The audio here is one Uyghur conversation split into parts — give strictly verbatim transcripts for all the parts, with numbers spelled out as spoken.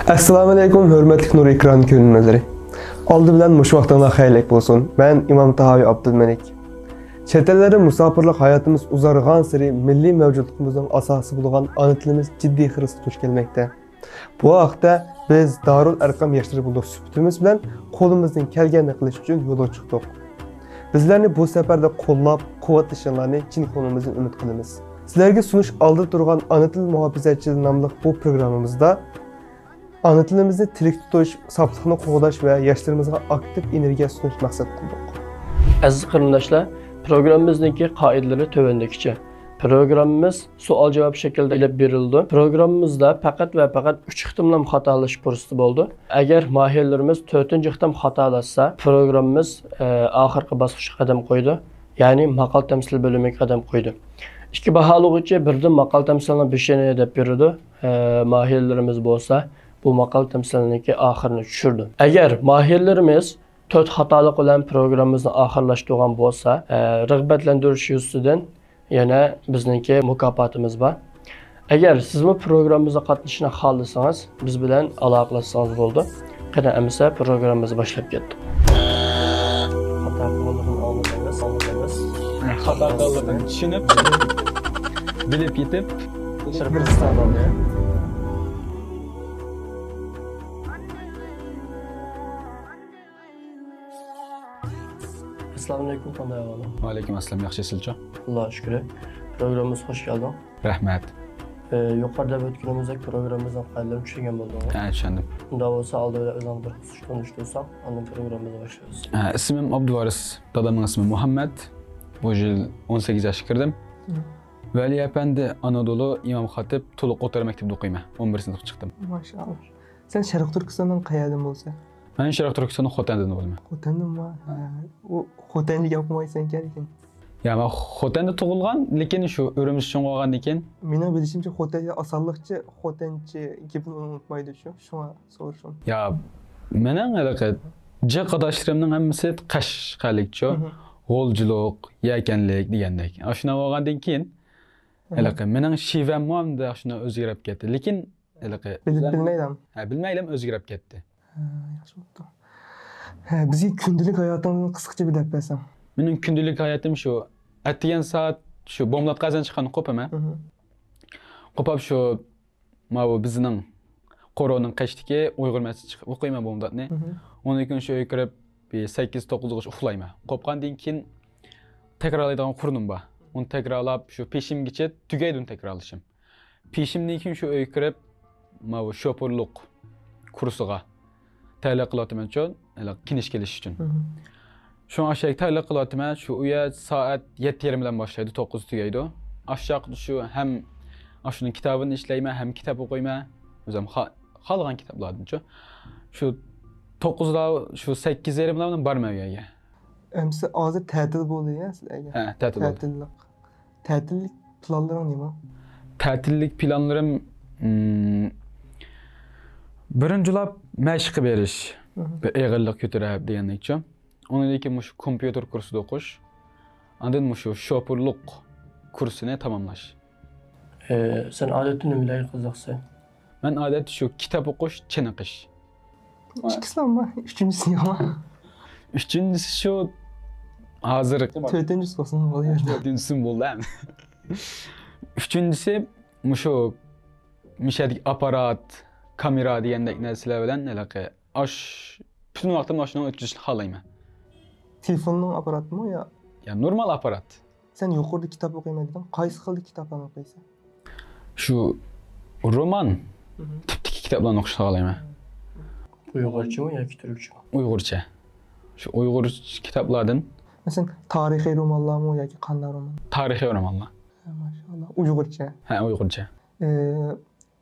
ئەسسالامۇئەلەيكۇم، ھۆرمەتلىك نۇر ئېكران كۆرۈرمەنلىرى. ئالدى بىلەن مۇشۇ ۋاقتىڭلار خەيرلىك بولسۇن. مەن ئىمام تاھاۋى ئابدۇلمەلىك. چەت ئەللەردە مۇساپىرلىق ھاياتىمىز ئۇزارغان سېرى مىللىي مەۋجۇتلۇقىمىزنىڭ ئاساسى بولغان ئانا تىلىمىز جىددىي خىرىسقا دۇچ كەلمەكتە. بۇ ھەقتە بىز دارۇل ئەرقەم ياشلىرى بولۇش سۈپىتىمىز بىلەن قولىمىزدىن كەلگەننى قىلىش ئۈچۈن يولغا چىقتۇق. بىزلەرنى بۇ سەپەردە قوللاپ، قۇۋۋەتلىشىڭلارنى چىن كۆڭلىمىزدىن ئۈمىد قىلىمىز. سىلەرگە سۇنۇش ئالدىدا تۇرغان ئانا تىل مۇھاپىزەتچىلىرى ناملىق بۇ پروگراممىمىزدا ئانا تىلىمىزنى تىرىك تۇتۇش، ساپلىقنى قوغداش ۋە ياشلىرىمىزغا ئاكتىپ ئېنېرگىيە سۇنۇش مەقسەت قىلدۇق. ئەزىز قېرىنداشلار، پروگراممىمىزنىڭكى قائىدىلىرى تۆۋەندىكىچە. پروگراممىمىز سوئال-جاۋاب شەكلىدە ئېلىپ بېرىلىدۇ. پروگراممىمىزدا پەقەت ۋە پەقەت ئۈچ قېتىملا خاتالىشىش پۇرسىتى بولىدۇ. ئەگەر ماھىرلىرىمىز تۆتىنچى قېتىم خاتالاشسا، پروگراممىمىز، ئە، ئاخىرقى باسقۇچقا قەدەم قويىدۇ. يەنى ماقال تەمسىل بۆلۈمىگە قەدەم قويىدۇ. ئىككى باھالىغۇچى بىردىن ماقال تەمسىلنىڭ بېشىنى دەپ بېرىدۇ. ئە، ماھىرلىرىمىز بولسا بۇ ماقال تەمسىلنىڭكى ئاخىرىنى چۈشۈرىدۇ. ئەگەر ماھىرلىرىمىز تۆت خاتالىق بىلەن پروگراممىمىزنى ئاخىرلاشتۇرغان بولسا، ئە، رىغبەتلەندۈرۈش يۈزىسىدىن يەنە بىزنىڭكى مۇكاپاتىمىز بار. ئەگەر سىزمۇ پروگراممىمىزغا قاتنىشىشنى خالىسىڭىز، بىز بىلەن ئالاقىلەشسىڭىز بولىدۇ. قېنى ئەمىسە پروگراممىمىز باشلاپ كەتتۇق. خاتا قىلغانلىقىنى ئاڭلىدىڭىز، ئاڭلىدىڭىز. خاتا قىلغانلىقىنى چۈشىنىپ، بىلىپ يېتىپ، بىر قىستا بولدى. ئەسسالامۇئەلەيكۇم، قانداق ئەھۋالىڭ؟ ۋەئەلەيكۇم ئەسسالام، ياخشى، سىلچۇ؟ ئاللاغا شۈكرى. پروگراممىمىزغا خوش كەلدىڭ. رەھمەت. ئى، يۇقىرىدا دەپ ئۆتكىنىمىزدەك پروگراممىمىزنىڭ قائىدىلىرىنى چۈشەنگەن بولدۇڭغۇ؟ ھە، چۈشەندىم. ئۇنداق بولسا ئالدى بىلەن ئۆزۈڭنى بىر قىسقىچە تونۇشتۇرساڭ، ئاندىن پروگراممىمىزنى باشلايمىز. ھە، ئىسمىم ئابدۇۋارىس، دادامنىڭ ئىسمى مۇھەممەد. بۇ يىل ئون سەككىز ياشقا كىردىم. ھە. ۋەلى ئەپەندى ئانادولۇ ئىمام خاتىپ تولۇق ئوتتۇرا مەكتەپتە ئوقۇيمەن. ئون بىرىنچى سىنىپقا چىقتىم. ماشائاللا. سەن شەرقىي تۈركىستاننىڭ قەيەردىن بولىسەن؟ مەن شەرقىي تۈركىستاننىڭ خوتەندىن بولىمەن. خوتەندىنمۇ؟ ھە. ئۇ خوتەنچە گەپ قىلمايسەنكەن لېكىن. يا، مەن خوتەندە تۇغۇلغان، لېكىن شۇ ئۈرۈمچىدە چوڭ بولغاندىن كېيىن. مېنىڭ بىلىشىمچە خوتەنچە ئاسانلىقچە خوتەنچە گېپىنى ئۇنتمايدۇ شۇ. شۇڭا سورىشىم. يا، مېنىڭ ھېلىقى جىق ئاداشلىرىمنىڭ ھەممىسى قەشقەرلىكچۇ. مھم. غۇلجىلىق، يەكەنلىك دېگەندەك. ئاشۇنداق بولغاندىن كېيىن، مھم. ھېلىقى مېنىڭ شېۋەممۇ ئەمدى ئاشۇنداق ئۆزگىرىپ كەتتى. لېكىن ھېلىقى بىلىپ بىلمەيدۇ. ھە، بىلمەيلەم ئۆزگىرىپ كەتتى. ھە، ياخشى بوپتۇ. ھە، بىزگە كۈندىلىك ھاياتىڭدىن قىسقىچە بىر دەپ بەرسەڭ. مېنىڭ كۈندىلىك ھاياتىم شۇ، ئەتىگەن سائەت شۇ بوملاتقا ئەزان چىققاندا قوپىمەن. مھم. قوپاپ شۇ ماۋۇ بىزنىڭ قورۇنىڭ قېشىدىكى ئۇيغۇر مەسچىتىگە چىقىپ ئوقۇيمەن بومداتنى. مھم. ئۇنىڭدىن كېيىن شۇ ئۆيگە كىرىپ، بىر سەككىز، توققۇزغىچە ئۇخلايمەن. قوپقاندىن كېيىن تەكرارلايدىغان قۇرۇنۇم بار. ئۇنى تەكرارلاپ، شۇ پېشىمگىچە تۈگەيدۇ ئۇنى تەكرارلىشىم. پېشىمدىن كېيىن شۇ ئۆيگە كىرىپ، ماۋۇ شوپۇرلۇق كۇرسىغا تەييارلىق قىلىۋاتىمەنچۇ، ھېلىقى كىنىشكا ئېلىش ئۈچۈن. مھم. شۇڭا ئاشۇ يەرگە تەييارلىق قىلىۋاتىمەن. شۇ ئۇ يەر سائەت يەتتە يېرىم بىلەن باشلايدۇ، توققۇزدا تۈگەيدۇ. ئاشۇ چاغدا شۇ ھەم ئاشۇنىڭ كىتابىنى ئىشلەيمەن، ھەم كىتاب ئوقۇيمەن. ئۆزۈم خا-، خالىغان كىتابلاردىنچۇ. شۇ توققۇزدا، شۇ سەككىز يېرىملار بىلەن بارىمەن ئۇ يەرگە. ئەمسە ھازىر تەتىل بولدى يا سىلەرگە؟ ھە، تەتىل بولدى. تەتىللىق. تەتىللىك پىلانلىرىڭ نېمە؟ تەتىللىك پىلانلىرىم، مم، بىرىنچىلاپ مەشىققە بېرىش. مھم. بىر ئېغىرلىق كۆتۈرۈپ دېگەندەكچۇ. ئۇنىڭدىن كېيىن مۇشۇ كومپيۇتېر كۇرسىدا ئوقۇش. ئاندىن مۇشۇ شوپۇرلۇق كۇرسىنى تاماملاش. ئى، سەن ئادەتتە نېمىلەرگە قىزىقىسەن؟ مەن ئادەتتە شۇ كىتاب ئوقۇش، چېنىقىش. ئىككىسىلا بار. ئۈچىنچىسى نېمە؟ ئۈچىنچىسى شۇ ھازىر. تۆتىنچىسى بولسۇن، بولدى. تۆتىنچىسىمۇ بولدى ھەم. ئۈچىنچىسى مۇشۇ مىشەدىكى ئاپپارات، كامېرا دېگەندەك نەرسىلەر بىلەن ھېلىقى ئاش-، پۈتۈن ۋاقتىمنى ئاشۇنىڭ ئۆتكۈزۈشنى خالايمەن. تېلېفوننىڭ ئاپپاراتىمۇ يا؟ يا، نورمال ئاپپارات. سەن يۇقىرىدا كىتاب ئوقۇيمەن دېدىڭ. قايسى خىلدىكى كىتابلارنى ئوقۇيسەن؟ شۇ رومان مھم. تىپتىكى كىتابلارنى ئوقۇشنى خالايمەن. ئۇيغۇرچىمۇ ياكى تۈركچىمۇ؟ ئۇيغۇرچە. شۇ ئۇيغۇر كىتابلاردىن. مەسىلەن، تارىخىي رومانلارمۇ ياكى قانداق رومان؟ تارىخىي رومانلار. ھە، ماشائاللا. ئۇيغۇرچە. ھە، ئۇيغۇرچە. ئى،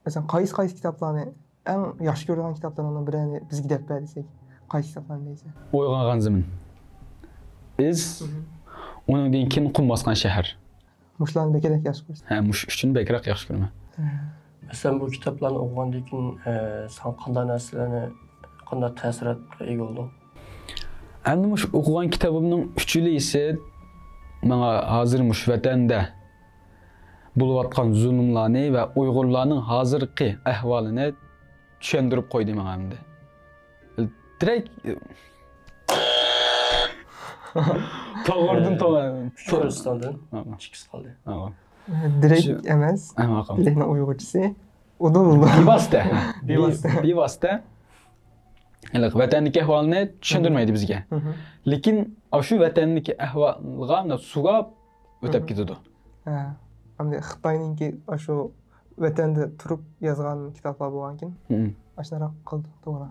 مەسىلەن، قايسى، قايسى كىتابلارنى ئەڭ ياخشى كۆرىدىغان كىتابلىرىڭنىڭ بىرەرنى بىزگە دەپ بەر دېسەك، قايسى كىتابلارنى دەيسەن؟ ئويغانغان زېمىن. ئىز، مھم. ئۇنىڭدىن كېيىن قۇم باسقان شەھەر. مۇشۇلارنى بەكرەك ياخشى كۆرىسەن؟ ھە، مۇشۇ ئۈچىنى بەكرەك ياخشى كۆرىمەن. ھە. سەن بۇ كىتابلارنى ئوقۇغاندىن كېيىن، ئە، ساڭا قانداق نەرسىلەرنى، قانداق تەسىراتقا ئىگە بولدۇڭ؟ ئەمدى مۇشۇ ئوقۇغان كىتابىمنىڭ ئۈچىلىسى ماڭا ھازىر مۇشۇ ۋەتەندە بولۇۋاتقان زۇلۇملارنى ۋە ئۇيغۇرلارنىڭ ھازىرقى ئەھۋالىنى چۈشەندۈرۈپ قويدى ماڭا ئەمدى. دىرەك توغرىدىن توغرا. ئۈچ كۆرسىتىڭدىن ئىككىسى قالدى. دىرەك ئەمەس. دىرەكنىڭ ئۇيغۇرچىسى ئۇدۇل. بىۋاسىتە. بىۋاسىتە. بىۋاسىتە. ھېلىقى ۋەتەندىكى ئەھۋالنى چۈشەندۈرمەيدۇ بىزگە. لېكىن ئاشۇ ۋەتەندىكى ئەھۋالغا سۇغا ئۆتۈپ كېتىدۇ. ھە. ئەمدى خىتاينىڭكى ئاشۇ ۋەتەندە تۇرۇپ يازغان كىتابلار بولغانكىن، ئاشۇنداق قىلدى، توغرا.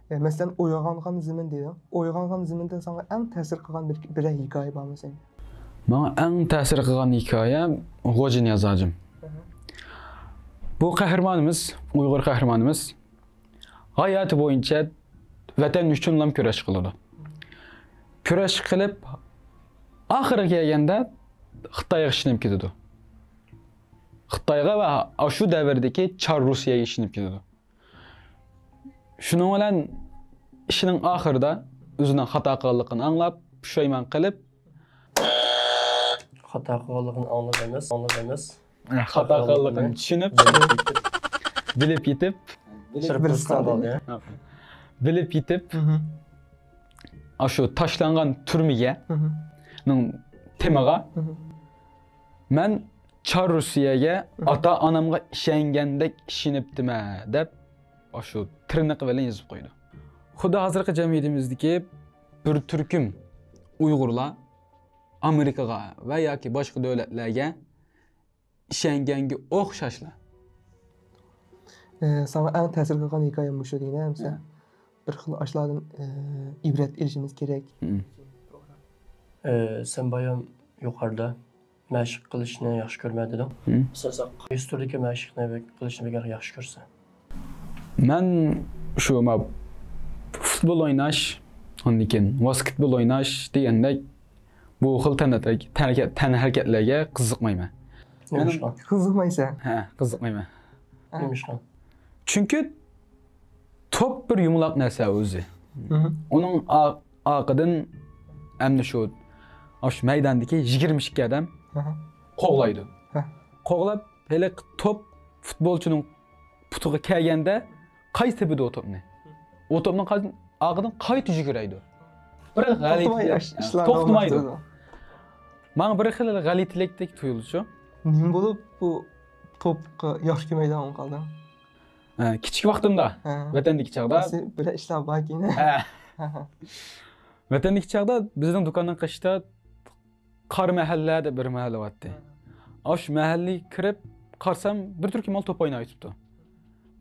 ئە، مەسىلەن، ئويغانغان زېمىن دېدىڭ. ئويغانغان زېمىندە ساڭا ئەڭ تەسىر قىلغان بىر، بىرەر ھېكايە بارمۇ سېنىڭ؟ ماڭا ئەڭ تەسىر قىلغان ھېكايە غوجا نىياز ھاجىم. بۇ قەھرىمانىمىز، ئۇيغۇر قەھرىمانىمىز ھاياتى بويىچە ۋەتەن ئۈچۈنلا كۈرەش قىلىدۇ. كۈرەش قىلىپ، ئاخىرىغا كەلگەندە خىتايغا ئىشىنىپ كېتىدۇ. خىتايغا ۋە ئاشۇ دەۋردىكى چار روسىيەگە ئىشىنىپ كېتىدۇ. شۇنىڭ بىلەن ئىشىنىڭ ئاخىرىدا ئۆزىنىڭ خاتا قىلغانلىقىنى ئاڭلاپ، پۇشايمان قىلىپ، خاتا قىلغانلىقىنى ئاڭلاپ ئەمەس، ئاڭلاپ ئەمەس. خاتا قىلغانلىقىنى چۈشىنىپ، بىلىپ يېتىپ، بىلىپ يېتىپ، بىلىپ يېتىپ، ئاشۇ تاشلانغان تۈرمىگە، نىڭ تېمىغا، مەن چار روسىيەگە ئاتا-ئانامغا ئىشەنگەندەك ئىشىنىپتىمەن دەپ، ئاشۇ تىرنىقى بىلەن يېزىپ قويىدۇ. خۇددى ھازىرقى جەمئىيىتىمىزدىكى بىر تۈركۈم ئۇيغۇرلار ئامېرىكىغا ۋە ياكى باشقا دۆلەتلەرگە ئىشەنگەنگە ئوخشاشلا. ئە، ساڭا ئەڭ تەسىر قىلغان ھېكايە مۇشۇ دېگىنە، ئەمسە. بىر خىل ئاشۇلاردىن، ئە، ئىبرەت ئېلىشىمىز كېرەك. ئە، سەن بايام يۇقىرىدا مەشىق قىلىشنى ياخشى كۆرىمەن دېدىڭ. سەن قايسى تۈردىكى مەشىقنى بەك قىلىشنى بەك ياخشى كۆرىسەن؟ مەن شۇ، ما، فۇتبول ئويناش، ئاندىن كېيىن ۋاسكېتبول ئويناش دېگەندەك بۇ خىل تەن-، تەنھەرىكەت-، تەنھەرىكەتلەرگە قىزىقمايمەن. نېمىشقا؟ قىزىقمايسەن؟ ھە، قىزىقمايمەن. نېمىشقا؟ چۈنكى توپ بىر يۇمىلاق نەرسە ئۆزى. ئۇنىڭ ئا-، ئارقىدىن ئەمدى شۇ، ئاشۇ مەيداندىكى يىگىرمە ئىككى ئادەم قوغلايدۇ. قوغلاپ، ھېلىقى توپ فۇتبولچىنىڭ پۇتىغا كەلگەندە قايسى تېپىدۇ ئۇ توپنى؟ ئۇ توپنىڭ قا-، ئارقىدىن قايتا يۈگۈرەيدۇ. بىر غەلىتىلىك، توختىمايدۇ. ماڭا بىر خىل غەلىتىلىكتەك تۇيۇلىدۇ. نېمە بولۇپ بۇ توپقا ياخشى كۆرمەيدىغان بولۇپ قالدىڭ؟ ھە، كىچىك ۋاقتىمدا، ۋەتەندىكى چاغدا. بىر ئىشلار باركەن. ھە. ۋەتەندىكى چاغدا بىزنىڭ دۇكاننىڭ قېشىدا قارا مەھەللە دەپ بىر مەھەللە بارتتى. ئاشۇ مەھەللىگە كىرىپ قارىسام، بىر تۈركۈم بالا توپ ئويناۋېتىپتۇ.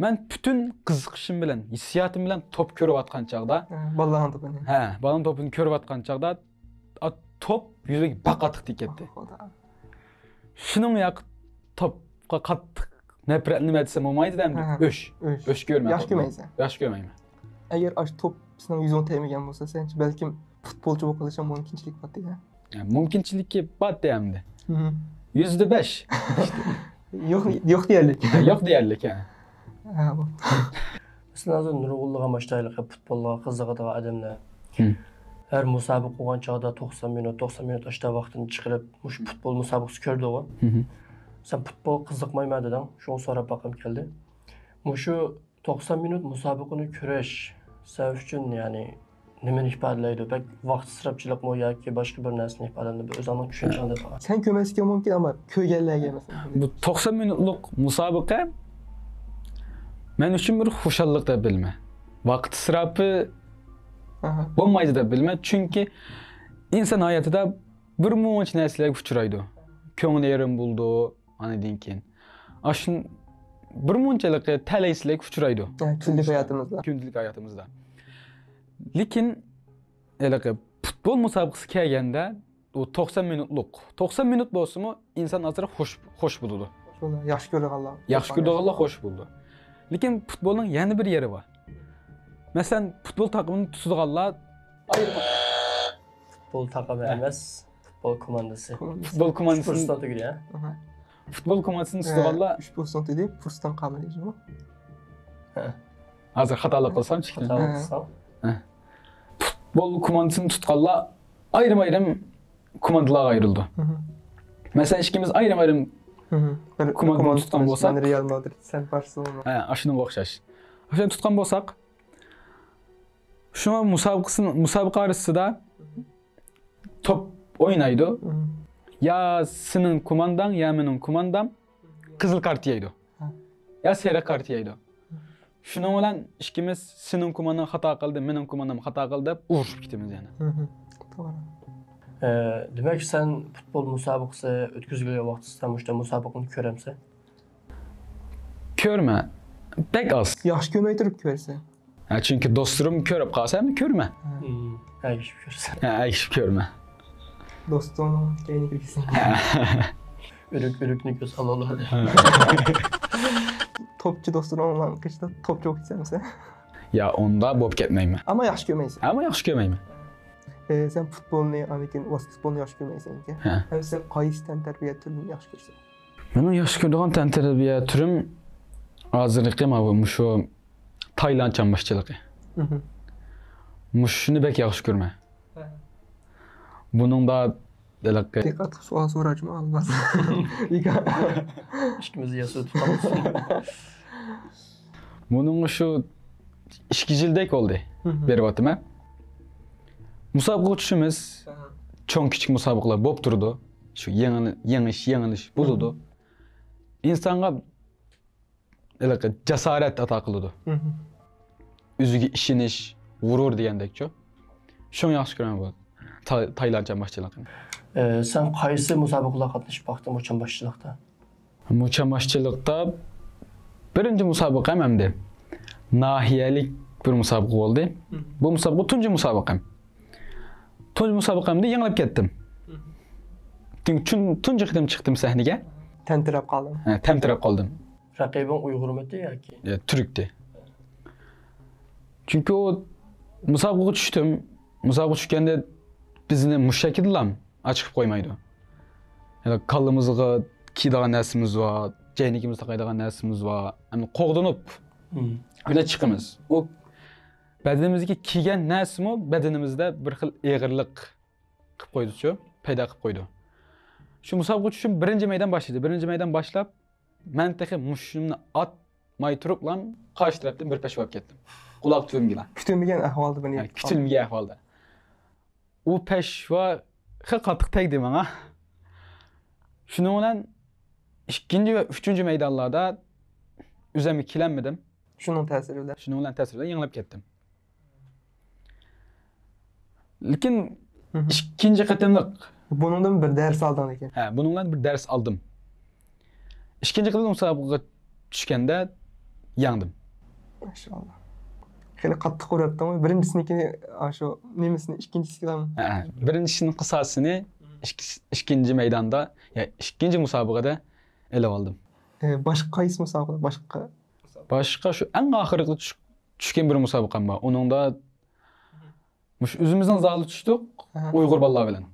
مەن پۈتۈن قىزىقىشىم بىلەن، ھېسسىياتىم بىلەن توپ كۆرۈۋاتقان چاغدا، ھە، بالىلارنىڭ توپىنى. ھە، بالىنىڭ توپىنى كۆرۈۋاتقان چاغدا، ئا، توپ يۈزۈمگە بەك قاتتىق تېگىپ كەتتى. خۇدا. شۇنىڭ ياق-، توپقا قاتتىق نەپرەتلىنىمەن دېسەم بولمايدۇ ئەمدى. ھە، ھە. ئۆچ. ئۆچ. ئۆچ كۆرىمەن. ياخشى كۆرمەيسەن. ياخشى كۆرمەيمەن. ئەگەر ئاشۇ توپ سېنىڭ يۈزۈڭگە تەگمىگەن بولسا، سەنچە بەلكىم پۇتبولچى بولۇپ قېلىشىڭ مۇمكىنچىلىك بارتتى. يا، مۇمكىنچىلىكى بارتتى ئەمدى. يۈزدە بەش. يوق، يوق دېيەرلىك. يوق دېيەرلىك، ھە. ھە، بۇ. مەسىلەن، ھازىر نۇرغۇنلىغان ماشىنا پۇتبولغا قىزىقىدىغان ئادەملەر. ھە. ھەر مۇسابىقە بولغان چاغدا توقسان مىنۇت، توقسان مىنۇت ئاشتا ۋاقتىنى چىقىرىپ، مۇشۇ پۇتبول مۇسابىقىسى كۆرىدىغۇ. سەن پۇتبول قىزىقمايمەن دېدىڭ، شۇڭا سوراپ باققۇم كەلدى. مۇشۇ توقسان مىنۇت مۇسابىقىنى كۆرۈش سەن ئۈچۈن، يەنى، نېمىنى ئىپادىلەيدۇ؟ بەك ۋاقىت ئىسراپچىلىقمۇ ياكى باشقا بىر نەرسىنى ئىپادىلەيدۇ؟ بىر ئۆزۈڭنىڭ چۈشەنچەڭدە بار. سەن كۆرمەسلىكىڭ مۇمكىن، ئەمما كۆرگەنلەرگە مەسىلەن. بۇ توقسان مىنۇتلۇق مۇسابىقە مەن ئۈچۈن بىر خۇشاللىق دەپ بىلىمەن. ۋاقىت ئىسراپى بولمايدۇ دەپ بىلىمەن. چۈنكى ئىنسان ھاياتىدا بىر مۇنچە نەرسىلەرگە ئۇچرايدۇ. كۆڭلى يېرىم بولىدۇ، ئاندىن كېيىن ئاشۇ بىر مۇنچىلىقى تەلەيسىزلىككە ئۇچرايدۇ. ھە، كۈندىلىك ھاياتىمىزدا. كۈندىلىك ھاياتىمىزدا. لېكىن ھېلىقى پۇتبول مۇسابىقىسى كەلگەندە، ئۇ توقسان مىنۇتلۇق. توقسان مىنۇت بولسىمۇ، ئىنسان ئازراق خوش، خوش بولىدۇ. ياخشى كۆرىدىغانلار. ياخشى كۆرىدىغانلار خوش بولىدۇ. لېكىن پۇتبولنىڭ يەنە بىر يېرى بار. مەسىلەن، پۇتبول تاقىمىنى تۇتىدىغانلار ئايرىم. پۇتبول تاقىمى ئەمەس، پۇتبول كوماندىسى. پۇتبول كوماندىسىنى. ئۈچ پۇرسىتتىن تۈگىدى، ھە؟ پۇتبول كوماندىسىنى تۇتىدىغانلار. ئۈچ پۇرسىتتىن تۈگىدى، پۇرسىتتىن قالمىدى، شۇ. ھە. ھازىر خاتالىق قىلسام، چېكىنىمەن. خاتالىق قىلسام. ھە. پۇتبول كوماندىسىنى تۇتقانلار ئايرىم-ئايرىم كوماندىلارغا ئايرىلىدۇ. مەسىلەن، ئىككىمىز ئايرىم-ئايرىم كوماندىنى تۇتقان بولساق، مەن رېئال مادرىد، سەن بارسېلونا. ھە، ئاشۇنىڭغا ئوخشاش. شۇنى تۇتقان بولساق، شۇ مۇسابىقىسىنى، مۇسابىقە ئارىسىدا توپ ئوينايدۇ. يا سېنىڭ كومانداڭ، يا مېنىڭ كوماندام قىزىل كارت يەيدۇ. يا سېرىق كارت يەيدۇ. شۇنىڭ بىلەن ئىككىمىز، سېنىڭ كومانداڭ خاتا قىلدى، مېنىڭ كوماندام خاتا قىلدى دەپ ئۇرۇشۇپ كېتىمىز يەنە. توغرا. ئە، دېمەك، سەن پۇتبول مۇسابىقىسى ئۆتكۈزگەن ۋاقتىدا مۇشۇنداق مۇسابىقىنى كۆرەمسەن؟ كۆرمە. بەك ئاز. ياخشى كۆرمەي تۇرۇپ كۆرسەن. ھە، چۈنكى دوستلىرىم كۆرۈپ قالسا، ئەمدى كۆرمە. ھە. ھە، ئەگىشىپ كۆرسەن. ھە، ئەگىشىپ كۆرمە. دوستۇڭنىڭ كەينىگە كىرسەن. ئۆرۈك، ئۆرۈكنى كۆز ئالالار. توپچى دوستلىرىڭ بىلەن قېشىدا توپچى بولۇپ كېتىسەن مەسىلەن. يا، ئۇنداق بولۇپ كەتمەيمەن. ئەمما ياخشى كۆرمەيسەن. ئەمما ياخشى كۆرمەيمەن. ئە، سەن پۇتبولنى، ئاندىن كېيىن ۋاسكېتبولنى ياخشى كۆرمەيسەنكى. ھە. ئەمما سەن قايسى تەنتەربىيە تۈرىنى ياخشى كۆرىسەن؟ مېنىڭ ياخشى كۆرىدىغان تەنتەربىيە تۈرۈم ھازىرقى ماۋۇ مۇشۇ تايلاند چامباشچىلىقى. مۇشۇنى بەك ياخشى كۆرىمەن. بۇنىڭدا ھېلىقى دىققەت قىلىپ سوئال سوراچمۇ ئالماس. ئىككىمىز ياسىۋېتىپ قالمىسۇن. بۇنىڭغا شۇ ئىككى يىلدەك بولدى. بېرىۋاتىمەن. مۇسابىقىگە چۈشىمىز. چوڭ كىچىك مۇسابىقىلەر بولۇپ تۇرىدۇ. شۇ يېڭىلى-، يېڭىش، يېڭىلىش بولىدۇ. ئىنسانغا ھېلىقى جاسارەت ئاتا قىلىدۇ. ئۆزىگە ئىشىنىش، غۇرۇر دېگەندەكچۇ. شۇڭا ياخشى كۆرىمەن بۇ تا-، تايلاند چامباشچىلىقىنى. ئە، سەن قايسى مۇسابىقىلارغا قاتنىشىپ باقتىڭ بۇ چامباشچىلىقتا؟ بۇ چامباشچىلىقتا بىرىنچى مۇسابىقەم ئەمدى ناھىيەلىك بىر مۇسابىقە بولدى. بۇ مۇسابىقە تۇنجى مۇسابىقەم. تۇنجى مۇسابىقەمدە يېڭىلىپ كەتتىم. تۇن-، تۇنجى قېتىم چىقتىم سەھنىگە. تەمتىرەپ قالدىڭ. ھە، تەمتىرەپ قالدىم. رەقىبىڭ ئۇيغۇرمىدى ياكى؟ يا، تۈركتى. چۈنكى ئۇ مۇسابىقىگە چۈشتۈم. مۇسابىقىگە چۈشكەندە بىزنى مۇشۇ شەكىلدىلا ئاچىقىپ قويمايدۇ. يەنى كاللىمىزغا كىيىدىغان نەرسىمىز بار، جەينىكىمىزگە تاقايدىغان نەرسىمىز بار. يەنى قوغدىنىپ ئۆيدىن چىقىمىز. ئۇ بەدىنىمىزگە كىيگەن نەرسىمۇ بەدىنىمىزدە بىر خىل ئېغىرلىق قىلىپ قويدىچۇ، پەيدا قىلىپ قويىدۇ. شۇ مۇسابىقە چۈشۈم بىرىنچى مەيدان باشلىدى. بىرىنچى مەيدان باشلاپ، مەن تېخى مۇشتۇمنى ئاتماي تۇرۇپلا قارشى تەرەپتىن بىر پەشۋا ئاپ كەتتىم. قۇلاق تۈۋىمگىلا. كۈتۈلمىگەن ئەھۋالدا بۇنى ھە، يەپ قالدىم. كۈتۈلمىگەن ئەھۋالدا. ئۇ پەشۋا خېلى قاتتىق تەگدى ماڭا. شۇنىڭ بىلەن ئىككىنچى ۋە ئۈچىنچى مەيدانلاردا ئۆزۈمگە كېلەلمىدىم. شۇنىڭ تەسىرى بىلەن. شۇنىڭ بىلەن تەسىرى بىلەن يېڭىلىپ كەتتىم. لېكىن ئىككىنچى قېتىملىق. بۇنىڭدىن بىر دەرس ئالدىڭ لېكىن. ھە، بۇنىڭ بىلەن بىر دەرس ئالدىم. ئىككىنچى قېتىم مۇسابىقىگە چۈشكەندە يەڭدىم. ماشائاللا. خېلى قاتتىق ئۇرۇۋەتتىڭغۇ. بىرىنچىسىنىڭكىنى، ئاشۇ نېمىسىنى ئىككىنچىسىگە ھە، بىرىنچىسىنىڭ قىساسىنى ئىككى-، ئىككىنچى مەيداندا، يا ئىككىنچى مۇسابىقىدە ئېلىۋالدىم. ئە، باشقا قايسى مۇسابىقە؟ باشقا؟ باشقا شۇ ئەڭ ئاخىرقى چۈش-، چۈشكەن بىر مۇسابىقەم بار. ئۇنىڭدا مۇشۇ ئۆزىمىزنىڭ زالىدا چۈشتۇق، ئۇيغۇر بالىلار بىلەن.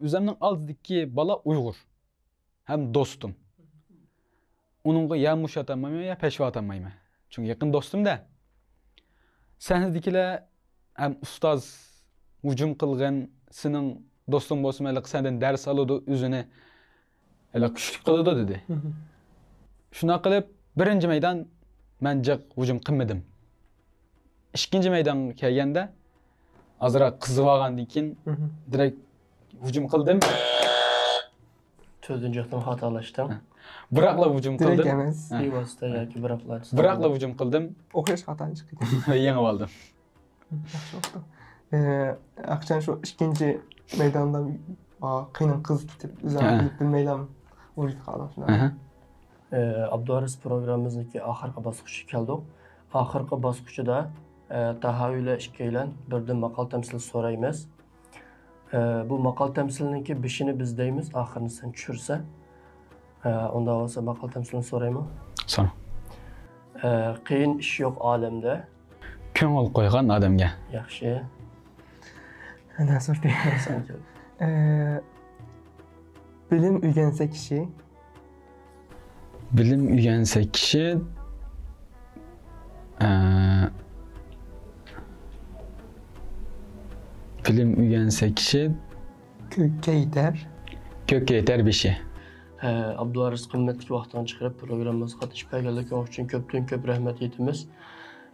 ئۆزۈمنىڭ ئالدىدىكى بالا ئۇيغۇر. ھەم دوستۇم. ئۇنىڭغا يا مۇشت ئاتالمايمەن، يا پەشۋا ئاتالمايمەن. چۈنكى يېقىن دوستۇم-دە. سەھنىدىكىلەر ھەم ئۇستاز ھۇجۇم قىلغىن، سېنىڭ دوستۇڭ بولسىمۇ ھېلىقى سەندىن دەرس ئالىدۇ، ئۆزىنى ھېلىقى كۈچلۈك قىلىدۇ دېدى. شۇنداق قىلىپ، بىرىنچى مەيدان مەن جىق ھۇجۇم قىلمىدىم. ئىككىنچى مەيدانغا كەلگەندە، ئازراق قىزىۋالغاندىن كېيىن، دىرېكت ھۇجۇم قىلدىم. تۆتىنچى قېتىم خاتالاشتىڭ. بىراقلا ھۇجۇم قىلدىم. دىرېكت ئەمەس. ھە. بىۋاسىتە ياكى بىراقلا. بىراقلا ھۇجۇم قىلدىم. ئوخشاش خاتانى چىقىردىڭ. يېڭىپ ئالدىم. ياخشى بوپتۇ. ئە، ئاخشام شۇ ئىككىنچى مەيداندا، ئا، قېنىڭ قىزىپ كېتىپ، ئۆزۈڭ ھە. بىلىپ بىلمەيلا ۋۇجۇدقا قالدىڭ شۇنداق. ئەھە. ئە، ئابدۇۋارىس پروگراممىمىزنىڭكى ئاخىرقى باسقۇچىغا كەلدۇق. ئاخىرقى باسقۇچىدا، ئە، تاھاۋىلە ئىككىيلەن بىردىن ماقال تەمسىل سورايمىز. ئە، بۇ ماقال تەمسىلنىڭكى بېشىنى بىز دەيمىز، ئاخىرىنى سەن چۈشۈرسەن. ئە، ئۇنداق بولسا ماقال تەمسىلنى سورايمۇ؟ سورا. ئە، قىيىن ئىش يوق ئالەمدە. كۆڭۈل قويغان ئادەمگە. ياخشى. ئەنە سورتى. سەن كەل. ئە، بىلىم ئۆگەنسە كىشى. بىلىم ئۆگەنسە كىشى، ئە، بىلىم ئۆگەنسە كىشى كۆككە يېتەر. كۆككە يېتەر بېشى. ھە، ئابدۇۋارىس، قىممەتلىك ۋاقتىڭنى چىقىرىپ پروگراممىمىزغا قاتنىشىپ كەلگەنلىكىڭ ئۈچۈن كۆپتىن كۆپ رەھمەت ئېيتىمىز.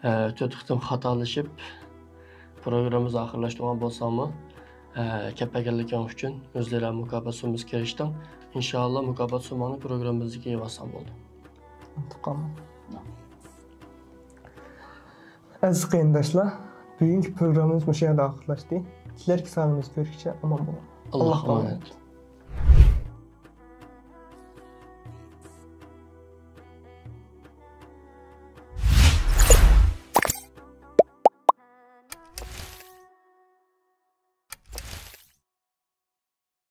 ئە، تۆت قېتىم خاتالىشىپ، پروگراممىمىزنى ئاخىرلاشتۇرغان بولساڭمۇ، ئە، كەپ بەرگەنلىكىڭ ئۈچۈن ئۆزلىرى مۇكاپات سوممىسىغا كىرىشتىڭ. ئىنشائاللا، مۇكاپات سومماڭنى پروگراممىمىزدىكى يىغىۋالساڭ بولدى. ئەزىز قېرىنداشلار، بۈگۈنكى پروگراممىمىز مۇشۇ يەردە ئاخىرلاشتى. كېلەركى سانىمىزدا كۆرۈشكىچە ئامان بولۇڭ. ئاللاھقا ئامانەت.